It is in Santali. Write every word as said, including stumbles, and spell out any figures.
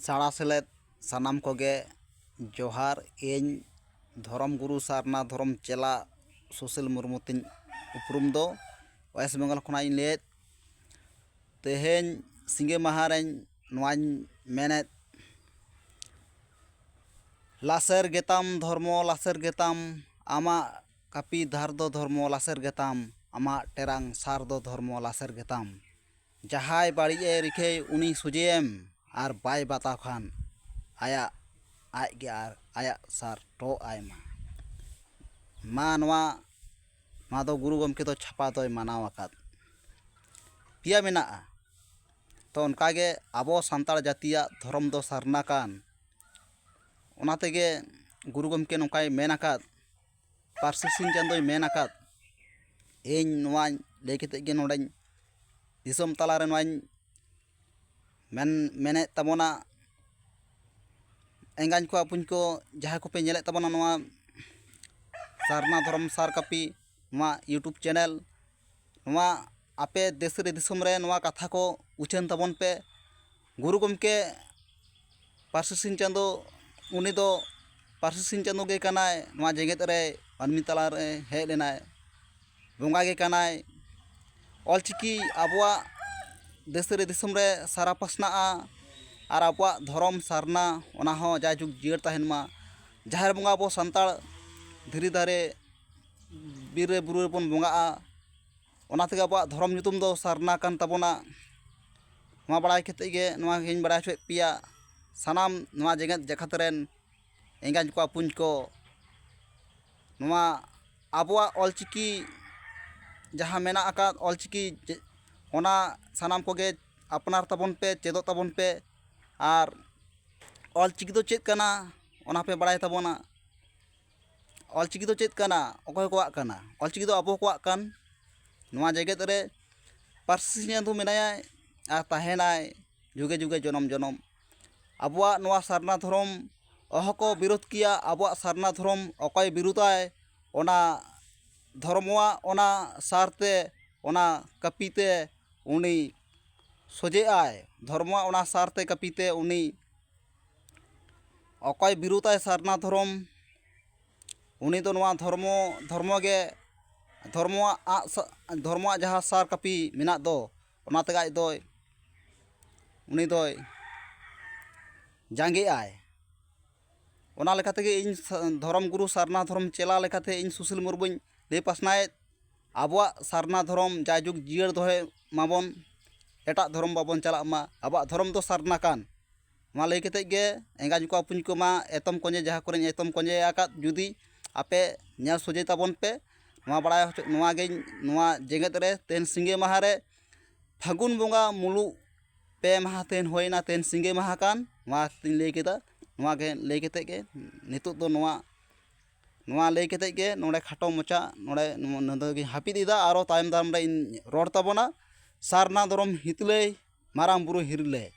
ᱥᱟᱲᱟ ᱥᱮᱞᱮᱫ ᱥᱟᱱᱟᱢ ᱠᱚᱜᱮ ᱡᱚᱦᱟᱨ᱾ ᱤᱧ ᱫᱷᱚᱨᱚᱢ ᱜᱩᱨᱩ ᱥᱟᱨᱱᱟ ᱫᱷᱚᱨᱚᱢ ᱪᱮᱞᱟ ᱥᱩᱥᱤᱞ ᱢᱩᱨᱢᱩ ᱛᱤᱧ ᱩᱯᱨᱩᱢ ᱫᱚ᱾ ᱳᱭᱮᱥᱴ ᱵᱮᱝᱜᱚᱞ ᱠᱷᱚᱱᱟᱜ ᱤᱧ ᱞᱟᱹᱭᱮᱫ᱾ ᱛᱮᱦᱮᱧ ᱥᱤᱸᱜᱮ ᱢᱟᱦᱟ ᱨᱮᱧ ᱱᱚᱣᱟᱧ ᱢᱮᱱᱮᱫ, ᱞᱟᱥᱮᱨ ᱜᱮᱛᱟᱢ ᱫᱷᱚᱨᱢᱚ, ᱞᱟᱥᱮᱨ ᱜᱮᱛᱟᱢ ᱟᱢᱟᱜ ᱠᱟᱹᱯᱤ ᱫᱷᱟᱨ ᱫᱚ ᱫᱷᱚᱨᱢᱚ, ᱞᱟᱥᱮᱨ ᱜᱮᱛᱟᱢ ᱟᱢᱟᱜ ᱴᱮᱨᱟᱝ ᱥᱟᱨ ᱫᱚ ᱫᱷᱚᱨᱢᱚ, ᱞᱟᱥᱮᱨ ᱜᱮᱛᱟᱢ᱾ ᱡᱟᱦᱟᱸᱭ ᱵᱟᱹᱲᱤᱡ ᱮ ᱨᱤᱠᱷᱟᱹᱭ, ᱩᱱᱤ ᱥᱚᱡᱷᱮᱭᱮᱢ, ᱟᱨ ᱵᱟᱭ ᱵᱟᱛᱟᱣ ᱠᱷᱟᱱ ᱟᱭᱟᱜ, ᱟᱡ ᱜᱮ ᱟᱨ ᱟᱭᱟᱜ ᱥᱟᱨ ᱴᱚᱜ ᱟᱭ ᱢᱟ᱾ ᱢᱟ ᱱᱚᱣᱟ, ᱱᱚᱣᱟ ᱫᱚ ᱜᱩᱨᱩ ᱜᱚᱢᱠᱮ ᱫᱚ ᱪᱷᱟᱯᱟ ᱫᱚᱭ ᱢᱟᱱᱟᱣ ᱟᱠᱟᱫ ᱯᱮᱭᱟ ᱢᱮᱱᱟᱜᱼᱟ᱾ ᱛᱚ ᱚᱱᱠᱟᱜᱮ ᱟᱵᱚ ᱥᱟᱱᱛᱟᱲ ᱡᱟᱹᱛᱤᱭᱟᱜ ᱫᱷᱚᱨᱚᱢ ᱫᱚ ᱥᱟᱨᱱᱟ ᱠᱟᱱ᱾ ᱚᱱᱟ ᱛᱮᱜᱮ ᱜᱩᱨᱩ ᱜᱚᱢᱠᱮ ᱱᱚᱝᱠᱟᱭ ᱢᱮᱱ ᱟᱠᱟᱫ, ᱯᱟᱹᱨᱥᱤ ᱥᱤᱧ ᱪᱟᱸᱫᱳᱭ ᱢᱮᱱ ᱟᱠᱟᱫ᱾ ᱤᱧ ᱱᱚᱣᱟᱧ ᱞᱟᱹᱭ ᱠᱟᱛᱮᱫ ᱜᱮ ᱱᱚᱰᱮᱧ ᱫᱤᱥᱚᱢ ᱛᱟᱞᱟᱨᱮ ᱱᱚᱣᱟᱧ ᱢᱮᱱ, ᱢᱮᱱᱮᱫ ᱛᱟᱵᱚᱱᱟ᱾ ᱮᱸᱜᱟᱧ ᱠᱚ, ᱟᱹᱯᱩᱧ ᱠᱚ, ᱡᱟᱦᱟᱸᱭ ᱠᱚᱯᱮ ᱧᱮᱞᱮᱫ ᱛᱟᱵᱚᱱᱟ ᱱᱚᱣᱟ ᱥᱟᱨᱱᱟ ᱫᱷᱚᱨᱚᱢ ᱥᱟᱨ ᱠᱟᱹᱯᱤ, ᱱᱚᱣᱟ YouTube ᱪᱮᱱᱮᱞ, ᱱᱚᱣᱟ ᱟᱯᱮ ᱫᱮᱥ ᱨᱮ ᱫᱤᱥᱚᱢ ᱨᱮ ᱱᱚᱣᱟ ᱠᱟᱛᱷᱟ ᱠᱚ ᱩᱪᱷᱟᱹᱱ ᱛᱟᱵᱚᱱ ᱯᱮ᱾ ᱜᱩᱨᱩ ᱜᱚᱢᱠᱮ ᱯᱟᱹᱨᱥᱤ ᱥᱤᱧ ᱪᱟᱸᱫᱳ, ᱩᱱᱤ ᱫᱚ ᱯᱟᱹᱨᱥᱤ ᱥᱤᱧ ᱪᱟᱸᱫᱳ ᱜᱮ ᱠᱟᱱᱟᱭ, ᱱᱚᱣᱟ ᱡᱮᱜᱮᱛ ᱨᱮ ᱢᱟᱹᱱᱢᱤ ᱛᱟᱞᱟᱨᱮ ᱦᱮᱡ ᱞᱮᱱᱟᱭ, ᱵᱚᱸᱜᱟ ᱜᱮ ᱠᱟᱱᱟᱭ᱾ ᱚᱞᱪᱤᱠᱤ ᱟᱵᱚᱣᱟᱜ ᱫᱮᱥ ᱨᱮ ᱫᱤᱥᱚᱢ ᱨᱮ ᱥᱟᱨᱟ ᱯᱟᱥᱱᱟᱜᱼᱟ, ᱟᱨ ᱟᱵᱚᱣᱟᱜ ᱫᱷᱚᱨᱚᱢ ᱥᱟᱨᱱᱟ ᱚᱱᱟ ᱦᱚᱸ ᱡᱟᱭᱡᱩᱜᱽ ᱡᱤᱭᱟᱹᱲ ᱛᱟᱦᱮᱱ ᱢᱟ᱾ ᱡᱟᱦᱮᱨ ᱵᱚᱸᱜᱟ ᱟᱵᱚ ᱥᱟᱱᱛᱟᱲ ᱫᱷᱤᱨᱤ ᱫᱟᱨᱮ, ᱵᱤᱨ ᱨᱮ ᱵᱩᱨᱩ ᱨᱮᱵᱚᱱ ᱵᱚᱸᱜᱟᱜᱼᱟ, ᱚᱱᱟ ᱛᱮᱜᱮ ᱟᱵᱚᱣᱟᱜ ᱫᱷᱚᱨᱚᱢ ᱧᱩᱛᱩᱢ ᱫᱚ ᱥᱟᱨᱱᱟ ᱠᱟᱱ ᱛᱟᱵᱚᱱᱟ᱾ ᱱᱚᱣᱟ ᱵᱟᱲᱟᱭ ᱠᱟᱛᱮᱫ ᱜᱮ ᱱᱚᱣᱟ ᱜᱤᱧ ᱵᱟᱲᱟᱭ ᱦᱚᱪᱚᱭᱮᱫ ᱯᱮᱭᱟ ᱥᱟᱱᱟᱢ ᱱᱚᱣᱟ ᱡᱮᱜᱮᱛ ᱡᱟᱠᱟᱛ ᱨᱮᱱ ᱮᱸᱜᱟᱧ ᱠᱚ, ᱟᱹᱯᱩᱧ ᱠᱚ᱾ ᱱᱚᱣᱟ ᱟᱵᱚᱣᱟᱜ ᱚᱞᱪᱤᱠᱤ ᱡᱟᱦᱟᱸ ᱢᱮᱱᱟᱜ ᱟᱠᱟᱫ, ᱚᱞᱪᱤᱠᱤ ᱡᱮ-, ᱚᱱᱟ ᱥᱟᱱᱟᱢ ᱠᱚᱜᱮ ᱟᱯᱱᱟᱨ ᱛᱟᱵᱚᱱ ᱯᱮ, ᱪᱮᱫᱚᱜ ᱛᱟᱵᱚᱱ ᱯᱮ᱾ ᱟᱨ ᱚᱞᱪᱤᱠᱤ ᱫᱚ ᱪᱮᱫ ᱠᱟᱱᱟ, ᱚᱱᱟ ᱯᱮ ᱵᱟᱲᱟᱭ ᱛᱟᱵᱚᱱᱟ᱾ ᱚᱞᱪᱤᱠᱤ ᱫᱚ ᱪᱮᱫ ᱠᱟᱱᱟ? ᱚᱠᱚᱭ ᱠᱚᱣᱟᱜ ᱠᱟᱱᱟ? ᱚᱞᱪᱤᱠᱤ ᱫᱚ ᱟᱵᱚ ᱠᱚᱣᱟᱜ ᱠᱟᱱ᱾ ᱱᱚᱣᱟ ᱡᱮᱜᱮᱛ ᱨᱮ ᱯᱟᱹᱨᱥᱤ ᱥᱤᱧ ᱪᱟᱸᱫᱳ ᱢᱮᱱᱟᱭᱟ ᱟᱨ ᱛᱟᱦᱮᱱᱟᱭ ᱡᱩᱜᱮ ᱡᱩᱜᱮ, ᱡᱚᱱᱚᱢ ᱡᱚᱱᱚᱢ᱾ ᱟᱵᱚᱣᱟᱜ ᱱᱚᱣᱟ ᱥᱟᱨᱱᱟ ᱫᱷᱚᱨᱚᱢ ᱚᱦᱚ ᱠᱚ ᱵᱤᱨᱳᱫᱷ ᱠᱮᱭᱟ᱾ ᱟᱵᱚᱣᱟᱜ ᱥᱟᱨᱱᱟ ᱫᱷᱚᱨᱚᱢ ᱚᱠᱚᱭ ᱵᱤᱨᱳᱫᱷᱟᱭ, ᱚᱱᱟ ᱫᱷᱚᱨᱢᱚᱣᱟᱜ ᱚᱱᱟ ᱥᱟᱨᱛᱮ, ᱚᱱᱟ ᱠᱟᱹᱯᱤᱛᱮ ᱩᱱᱤ ᱥᱚᱡᱷᱮᱜᱼᱟᱭ᱾ ᱫᱷᱚᱨᱢᱚᱣᱟᱜ ᱚᱱᱟ ᱥᱟᱨᱛᱮ, ᱠᱟᱹᱯᱤᱛᱮ ᱩᱱᱤ ᱚᱠᱚᱭ ᱵᱤᱨᱩᱫᱷᱟᱭ ᱥᱟᱨᱱᱟ ᱫᱷᱚᱨᱚᱢ, ᱩᱱᱤ ᱫᱚ ᱱᱚᱣᱟ ᱫᱷᱚᱨᱢᱚ ᱫᱷᱚᱨᱢᱚ ᱜᱮ ᱫᱷᱚᱨᱢᱚᱣᱟᱜ ᱟᱜ ᱥᱟ- ᱫᱷᱚᱨᱢᱚᱣᱟᱜ ᱡᱟᱦᱟᱸ ᱥᱟᱨ ᱠᱟᱹᱯᱤ ᱢᱮᱱᱟᱜ ᱫᱚ, ᱚᱱᱟ ᱛᱮᱜᱮ ᱟᱡ ᱫᱚᱭ ᱩᱱᱤ ᱫᱚᱭ ᱡᱟᱸᱜᱮᱜᱼᱟᱭ᱾ ᱚᱱᱟ ᱞᱮᱠᱟ ᱛᱮᱜᱮ ᱤᱧ ᱥᱟ- ᱫᱷᱚᱨᱚᱢ ᱜᱩᱨᱩ ᱥᱟᱨᱱᱟ ᱫᱷᱚᱨᱚᱢ ᱪᱮᱞᱟ ᱞᱮᱠᱟᱛᱮ ᱤᱧ ᱥᱩᱥᱤᱞ ᱢᱩᱨᱢᱩᱧ ᱞᱟᱹᱭ ᱯᱟᱥᱱᱟᱣᱮᱫ, ᱟᱵᱚᱣᱟᱜ ᱥᱟᱨᱱᱟ ᱫᱷᱚᱨᱚᱢ ᱡᱟᱭᱡᱩᱜᱽ ᱡᱤᱭᱟᱹᱲ ᱫᱚᱦᱚᱭ ᱢᱟᱵᱚᱱ, ᱮᱴᱟᱜ ᱫᱷᱚᱨᱚᱢ ᱵᱟᱵᱚᱱ ᱪᱟᱞᱟᱜ ᱢᱟ, ᱟᱵᱚᱣᱟᱜ ᱫᱷᱚᱨᱚᱢ ᱫᱚ ᱥᱟᱨᱱᱟ ᱠᱟᱱ᱾ ᱱᱚᱣᱟ ᱞᱟᱹᱭ ᱠᱟᱛᱮᱫ ᱜᱮ ᱮᱸᱜᱟᱧ ᱠᱚ ᱟᱹᱯᱩᱧ ᱠᱚᱢᱟ, ᱮᱛᱚᱢ ᱠᱚᱧᱮ ᱡᱟᱦᱟᱸ ᱠᱚᱨᱮᱧ ᱮᱛᱚᱢ ᱠᱚᱧᱮ ᱟᱠᱟᱫ, ᱡᱩᱫᱤ ᱟᱯᱮ ᱧᱮᱞ ᱥᱚᱡᱷᱮ ᱛᱟᱵᱚᱱ ᱯᱮ᱾ ᱱᱚᱣᱟ ᱵᱟᱲᱟᱭ ᱦᱚᱪᱚ, ᱱᱚᱣᱟ ᱜᱮᱧ, ᱱᱚᱣᱟ ᱡᱮᱜᱮᱛ ᱨᱮ ᱛᱮᱦᱮᱧ ᱥᱤᱸᱜᱮ ᱢᱟᱦᱟ ᱨᱮ ᱯᱷᱟᱹᱜᱩᱱ ᱵᱚᱸᱜᱟ ᱢᱩᱞᱩᱜ ᱯᱮ ᱢᱟᱦᱟ ᱛᱮᱦᱮᱧ ᱦᱩᱭᱱᱟ, ᱛᱮᱦᱮᱧ ᱥᱤᱸᱜᱮ ᱢᱟᱦᱟ ᱠᱟᱱ, ᱱᱚᱣᱟ ᱛᱤᱧ ᱞᱟᱹᱭ ᱠᱮᱫᱟ᱾ ᱱᱚᱣᱟ ᱜᱮ ᱞᱟᱹᱭ ᱠᱟᱛᱮᱫ ᱜᱮ ᱱᱤᱛᱚᱜ ᱫᱚ ᱱᱚᱣᱟ, ᱱᱚᱣᱟ ᱞᱟᱹᱭ ᱠᱟᱛᱮᱫ ᱜᱮ ᱱᱚᱰᱮ ᱠᱷᱟᱴᱚ ᱢᱚᱪᱟ ᱱᱚᱰᱮ ᱱᱚᱣᱟ ᱜᱮᱧ ᱦᱟᱹᱯᱤᱫ ᱮᱫᱟ᱾ ᱟᱨᱚ ᱛᱟᱭᱚᱢ ᱫᱟᱨᱟᱢ ᱨᱮ ᱤᱧ ᱨᱚᱲ ᱛᱟᱵᱚᱱᱟ᱾ ᱥᱟᱨᱱᱟ ᱫᱷᱚᱨᱚᱢ ᱦᱤᱛᱞᱟᱹᱭ, ᱢᱟᱨᱟᱝ ᱵᱩᱨᱩ ᱦᱤᱨᱞᱟᱹᱭ᱾